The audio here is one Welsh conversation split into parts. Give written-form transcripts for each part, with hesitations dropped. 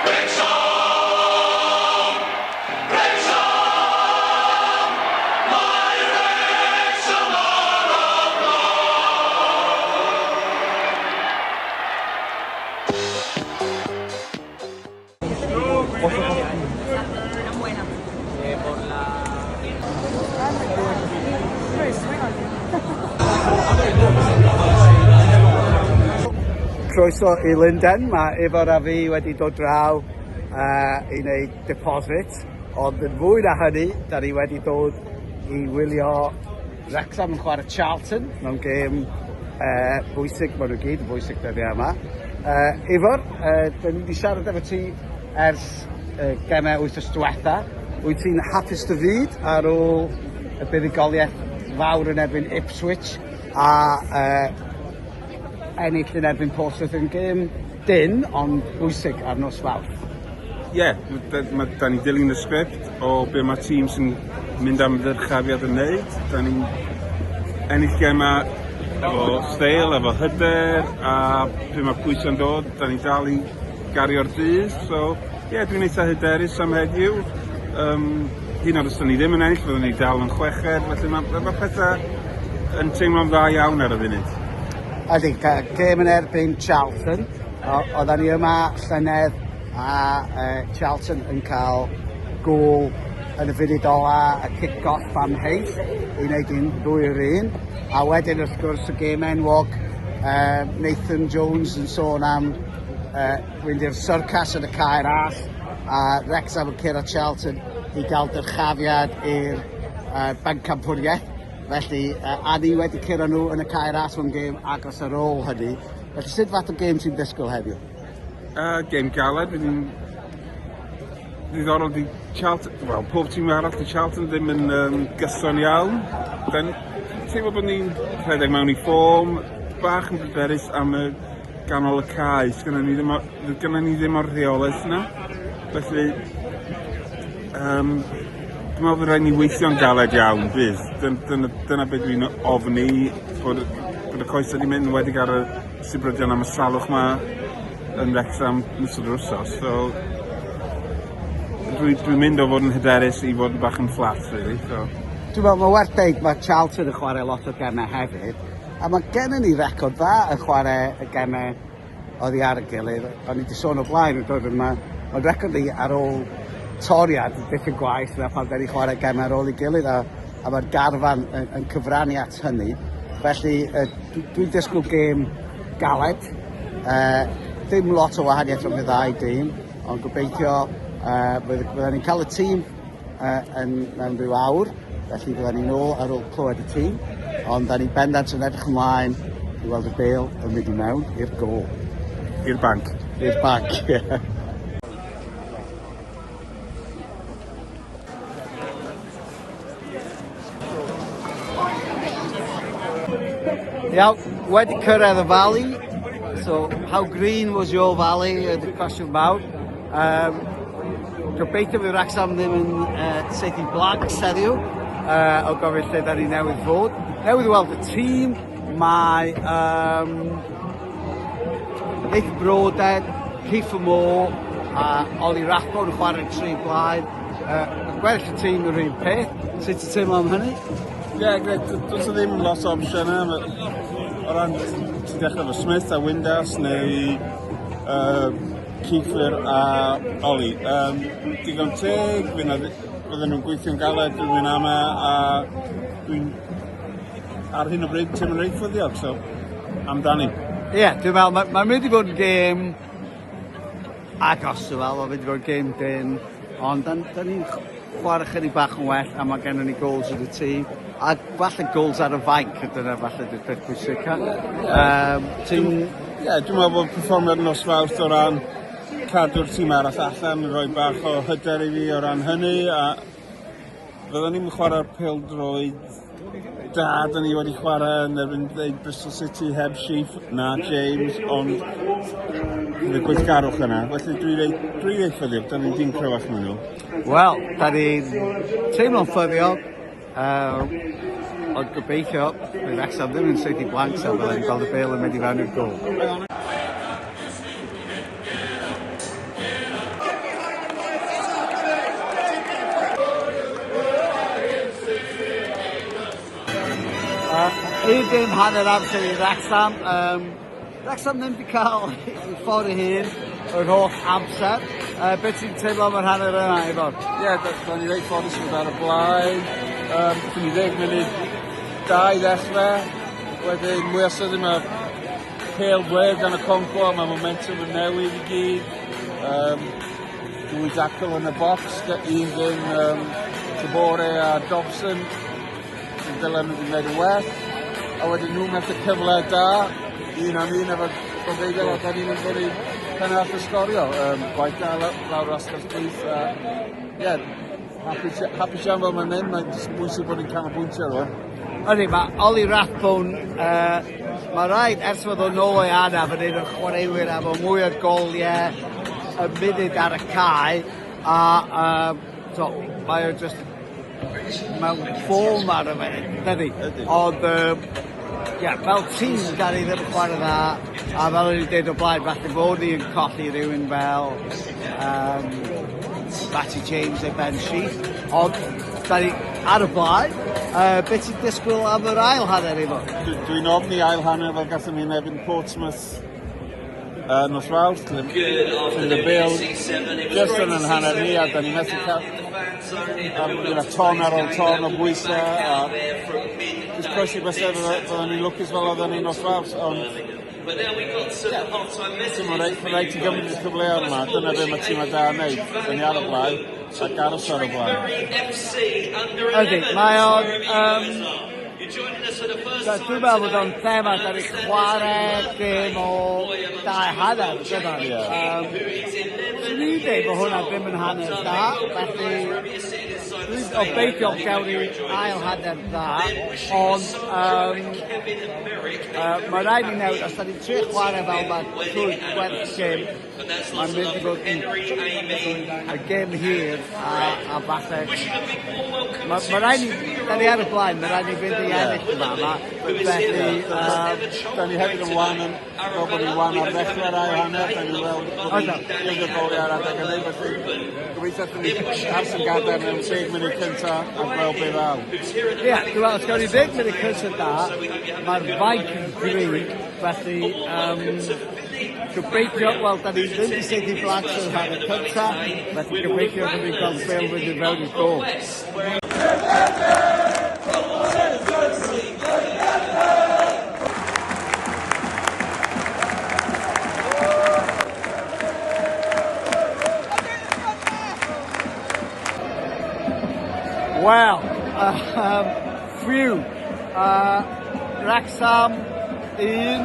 Wrecsam! Wrecsam! Mae Wrecsam ar y Croeso i Lunden, mae Ifor a fi wedi dod draw uh, i wneud deposit, ond yn fwy na hynny, da ni wedi dod i wylio Wrexham yn chwarae Charlton mewn gêm uh, bwysig, maen nhw gyd yn bwysig dyddiau yma. Uh, Ifor, uh, da ni wedi siarad efo ti ers uh, gemau wythnos diwetha. Wyt ti'n hapus dy fyd ar ôl y buddugoliaeth fawr yn erbyn Ipswich a uh, ennill yn erbyn Portsmouth yn gêm dyn ond bwysig ar nos Fawrth. Ie, yeah, da, ma, da ni dilyn y sgript o be mae tîm sy'n mynd am ddyrchafiad yn neud. Da ni'n ennill gema efo steil, efo hyder, a pryd mae pwysau'n dod, da ni'n dal i gario'r dydd. So, ie, yeah, dwi'n eitha hyderus am heddiw. Um, hyd yn oed os da ni ddim yn ennill, fyddwn ni dal yn chweched, felly mae, mae pethau yn teimlo'n dda iawn ar y funud. Ydy, gêm yn erbyn Charlton. Oedden ni yma llynedd a uh, Charlton yn cael gôl yn y funud ola, y cic goff am heill i wneud un ddwy yr un. A wedyn wrth gwrs y gêm enwog, uh, Nathan Jones yn sôn am uh, fynd i'r syrcas yn y cae ras a Wrexham yn curo Charlton i gael dyrchafiad i'r uh, bencampwriaeth. Felly, uh, a ni wedi curo nhw yn y cae ras mewn gêm agos ar ôl hynny. Felly, sut fath o gêm ti'n disgwyl heddiw? Gêm galed, fydd hi'n ddiddorol di Charlton, wel, pob tîm arall di Charlton ddim yn um, gyson iawn. Dan, teimlo bod ni'n rhedeg mewn i ffôm, bach yn bryderus am y ganol y cae, sgynnon ni ddim o, gynnon ni ddim o'r rheolaeth yna. Felly, um, dwi'n meddwl bod rhaid ni weithio'n galed iawn, bydd. Dyna, dyna, dyna beth dwi'n ofni, bod, bod y coesau wedi mynd yn wedig ar y sibrydion am y salwch ma yn Wrexham yn ystod yr wsos. So, dwi'n dwi mynd o fod yn hyderus i fod yn bach yn fflat, really. So. Dwi'n meddwl, mae werth deud, mae Charlton yn chwarae lot o gemau hefyd, a mae gennym ni record dda yn chwarae y gemau oddi ar y gilydd. O'n i wedi sôn o blaen yn dod yma, ond record ni ar ôl toriad yn dipyn gwaith na pan da ni chwarae gemau ar ôl ei gilydd a, a mae'r garfan yn, yn cyfrannu at hynny. Felly uh, dwi'n dwi disgwyl gêm galed. Uh, dim lot o wahaniaeth rhwng y ddau dîm, ond gobeithio uh, byddwn ni'n cael y tîm uh, yn, mewn rhyw awr, felly fydda ni'n ôl ar ôl clywed y tîm, ond da ni bendant yn edrych ymlaen i weld y bêl yn mynd i mewn i'r gôl. I'r banc. I'r banc, ie. Yeah. Iawn, wedi cyrraedd y Valley. So, how green was your valley? Ydy'r cwestiwn mawr. Um, gobeithio fydd Wrexham ddim yn uh, saethu blanks heddiw, uh, o gofio lle da ni newydd fod. Newydd weld y tîm, mae um, Nick Broadhead, Kiefer Moore a Ollie Rathbone yn chwarae'r tri blaen. Uh, gweddill y tîm yr un peth. Sut ti'n teimlo am hynny? Ie, yeah, gret. Does ddim lot o opsiynau. O ran, ti'n dechrau efo Smith a Windass neu uh, Kiefer a Ollie. Um, digon teg, fydden nhw'n gweithio'n galed dwi'n ama a dwi'n ar hyn o bryd teimlo'n reit ffyddiog, so amdani. Ie, yeah, dwi'n meddwl, mae'n ma mynd i fod yn gêm agos, dwi'n meddwl, mae'n mynd i fod yn gêm dyn, ond da, da ni'n chwarae chydig bach yn well a mae gennym ni goals yn y tîm a falle goals ar y fainc a dyna falle di'r peth pwysica. Um, ti'n... Ie, yeah, dwi'n meddwl bod perfformiad nos Fawrth o ran cadw'r tîm arall allan yn rhoi bach o hyder i fi o ran hynny a Fydden ni'm yn chwarae'r pêl-droed da 'dan ni wedi chwarae yn erbyn ddeud Bristol City heb Sheaf na James ond bydd y gweithgarwch yna. Felly dwi reit dwi reit ffyddiog 'dan ni'n dîm cryfach na nhw. Wel, 'dan ni'n teimlo'n ffyddiog uh, ond gobeithio bydd Wrexham ddim yn saethu blanks a fydden ni'n gweld y bêl yn mynd i fewn i'r gôl. Un dim hanner amser i Wrexham. Um, Wrexham ddim wedi cael ei ffordd ei hun yr holl amser. Beth ti'n teimlo am yr hanner yna, Ifor? Ie, yeah, da, da ni reit ffodus i fod ar y blaen. Dyn ni 10 munud da i ddechrau. Wedyn, mwy o sydyn mae pêl wedd gan y Conco, mae momentum yn newid i gyd. Dwy dacl yn y bocs, un gyn Tibore a Dobson. Sy'n dylen nhw wedi gwneud yn well. A wedyn nhw methu cyfle da, un am un efo Gofeigl, a da ni'n mynd i pen arall y sgorio. Gwaith da lawr asgell chwith. A, yeah, hapus, hapus iawn fel mae'n mynd, mae'n jyst bwysig bod ni'n canolbwyntio rwan. Ydy, mae Ollie Rathbone, mae rhaid ers fod o'n ôl o'i anaf yn un o'r chwaraewyr efo mwy o goliau y munud ar y cae, a so, mae o just mewn form ar y funud, dydy? Ond, yeah, fel tîm, da ni ddim yn chwarae dda, a fel o'n i'n dweud o blaen, falle fod ni yn colli rhywun fel Matty James neu Ben Sheaf, ond da ni ar y blaen. Beth ti'n disgwyl am yr ail hanner, Ifor? Dwi'n dwi ofni ail hanner fel gallwn ni yn erbyn Portsmouth nos Fawrth, lle fynd y bêl jyst yn yn hanner ni a da ni methu cael a gyda ton ar ôl ton o bwysau a jyst croesi bysedd fydden ni'n lwcus fel oedden ni nos Fawrth ond ti'n rhaid, ma' rhaid ti gymryd y cyfleoedd yma, dyna be mae tîmau da yn neud, da ni ar y blaen ac aros ar y blaen. Ydy, mae o'n um, Dwi'n meddwl bod o'n thema, da ni chwarae gêm o dau hanner, dyna. Yeah. Swn i'n dweud bod hwnna ddim yn hanner da, felly dwi'n obeithio gawn ni ail hanner dda, ond mae rhaid i newid, os da ni'n trio chwarae fel mae trwy gwerth gêm, Mae'n mynd i fod yn y gêm hir a, a falle... Mae ma rhaid ni, da ni ar y blaen, mae rhaid ni fynd i ennill yma, ma, felly... Da ni hefyd yn wan yn, fel bod ni'n wan ar ddechrau'r ail hanner, da ni'n weld bod ni'n ildio goliau ar adeg hynny, felly gobeithio allwn ni aros yn gadarn mewn 10 munud cynta a gweld be ddaw. Ie, dwi'n meddwl, os gawn ni 10 munud cynta da, mae'r fainc yn gryf, felly gobeithio, wel, da ni ddim wedi saethu blant yn hanner cynta, felly gobeithio bod ni'n gweld Bale fynd i fewn i'r gôl. Wel, phew, Wrexham 1,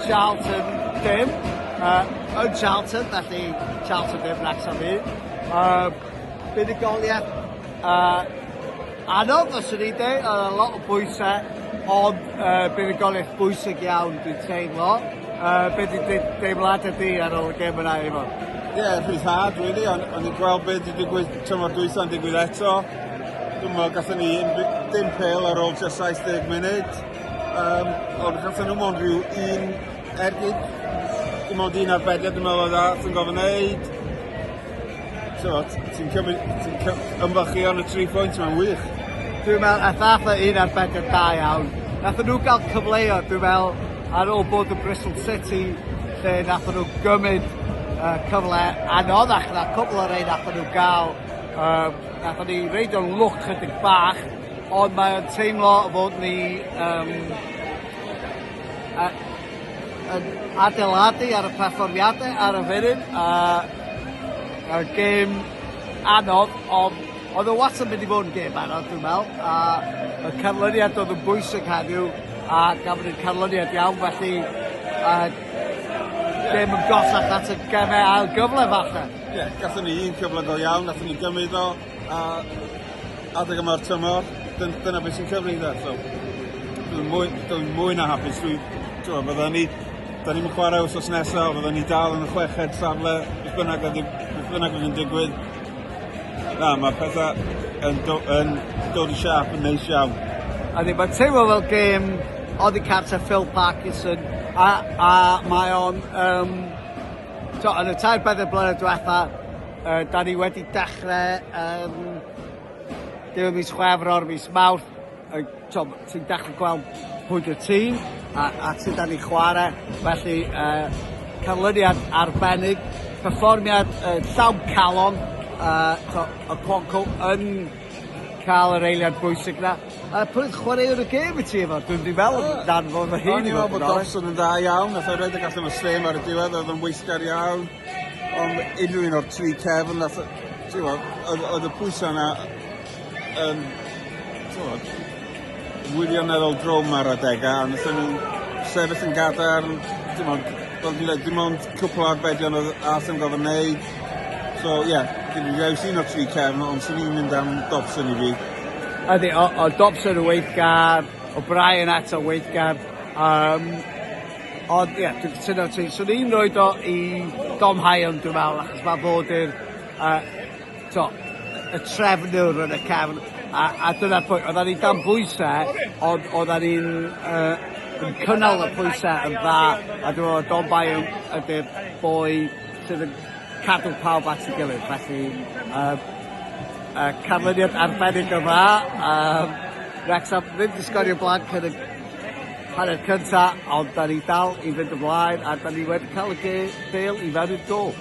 Charlton dim. Yn Charlton, felly Charlton dim, Wrexham 1. Buddugoliaeth anodd, os ydyn ni'n dweud, oedd lot o bwysau, ond buddugoliaeth bwysig iawn dwi'n teimlo. Be di deimladau di ar ôl y gêm yna, Ifor? Ie, yeah, rhyddhad, really. O'n i'n gweld beth wedi digwydd tymor dwytha yn digwydd eto. Dwi'n meddwl gathen ni dim pêl ar ôl tua 70 munud. Ond gathen nhw mond rhyw un ergyd. Dim ond un arbediad dwi'n meddwl oedd Arth yn gofyn neud. So, ti'n cymryd, ti'n ymfalchio yn y 3 pwynt, mae'n wych. Dwi'n meddwl, a ddath o un arbediad da iawn. Nath nhw gael cyfleoedd, dwi'n meddwl, ar ôl bod yn Bristol City, lle nath nhw gymryd cyfle anoddach na cwbl o'r rei nath nhw gael. Nathon ni reidio lwc chydig bach, ond mae o'n teimlo fod ni yn adeiladu ar y perfformiadau ar y funud. A gêm anodd, ond oedd o wastad yn mynd i fod yn gêm anodd, dwi'n meddwl. A y canlyniad oedd yn bwysig heddiw, a gafon ni'r canlyniad iawn, felly gêm yn gosach at y gemau ail gyfle falle. Ie, yeah, gathon ni un cyfle go iawn, nathon ni gymryd o, a adeg yma'r tymor, dyna beth sy'n cyfri dde, so dwi'n mwy, dwi mwy na hapus, dwi, dwi'n fydda ni, da ni'n chwarae wythnos nesaf, fydda ni dal yn y chweched safle, beth bynnag, beth bynnag fydd yn digwydd. Na, mae pethau yn, do, yn dod i siap yn neis iawn. A di, mae'n teimlo fel gêm oddi cartre Phil Parkinson, a mae o'n So, yn y tair bedair blynedd diwetha, da ni wedi dechrau diwedd mis Chwefror, mis Mawrth, ti'n dechrau gweld pwy di'r tîm a, a sut da ni'n chwarae. Felly, canlyniad arbennig, perfformiad llawn calon, to, y Cwonco yn cael yr eiliad bwysig na. A pwy oedd chwaraewr y gêm i ti efo? Dwi'n di fel dan fod fy hun. O'n i'n meddwl bod Dobson yn dda iawn, nath o redeg allan o stêm ar y diwedd, oedd o'n weithgar iawn. Ond unrhyw un o'r tri cefn, nath, ti'n gwybod, oedd y pwysau yna yn, ti'n gwybod, wirioneddol drwm ar adegau, a nathon nhw sefyll yn gadarn, dim ond, fel dwi'n dweud, dim ond cwpl o arbedion oedd Arsenal gorfod wneud. So, ie, yeah, dwi'n dewis un o'r tri cefn, ond swn i'n mynd am Dobson i fi. Ydy, o, o Dobson yn weithgar, O'Brien eto weithgar. Ond ie, yeah, dwi'n cytuno ti. Swn i'n rhoi o i Dom Hyam, dwi'n meddwl, achos mae fod i'r to, y trefnwr yn y cefn, a, a dyna'r pwynt, oedden ni dan bwysau, ond oedden ni'n yn cynnal y pwysau yn dda, a dwi'n meddwl Dom Byam ydy'r boi sydd yn cadw pawb at ei gilydd, felly canlyniad arbennig o dda. Wrexham ddim wedi sgorio blanc yn y hanner cynta, ond da ni dal i fynd ymlaen a da ni wedi cael y bêl i fewn i'r gôl.